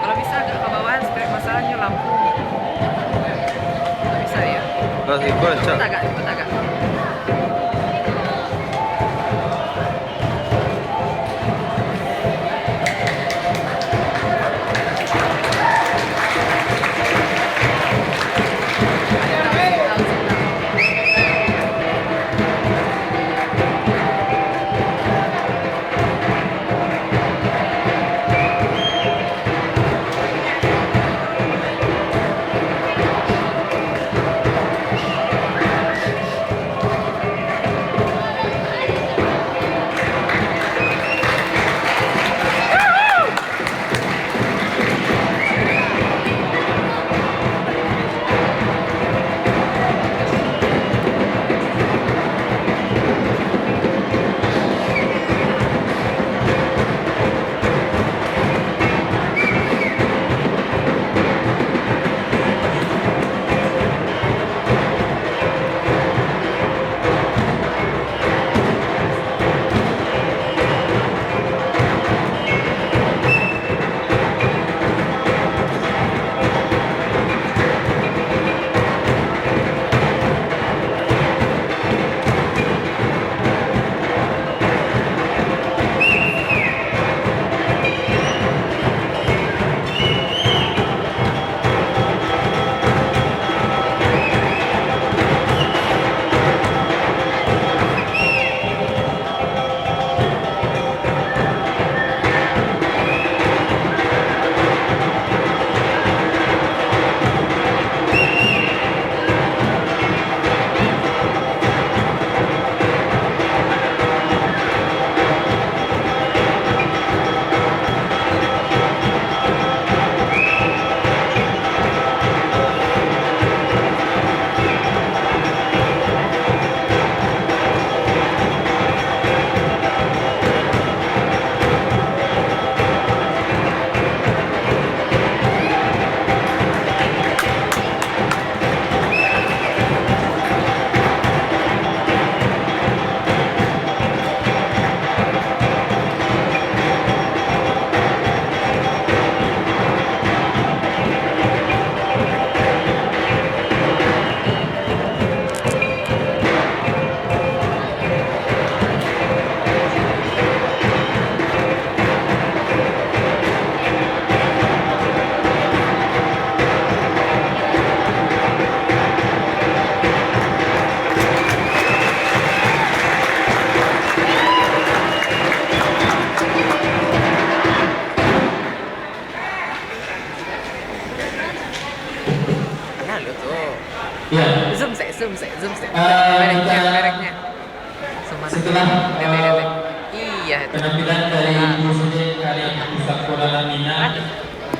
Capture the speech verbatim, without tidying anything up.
Kalau bisa agak ke bawah, supaya masalahnya lampu. Kalau bisa ya. Nah, ikut, Cak. Ikut agak, ikut agak. Nah, lu tu. Ya. Zoom sek, zoom sek, zoom sek. Eh, mereknya, kita mereknya. Setelah, eh, iya, itu. Penampilan dari Ibu Sudin Karim Pusako Dalam Mina,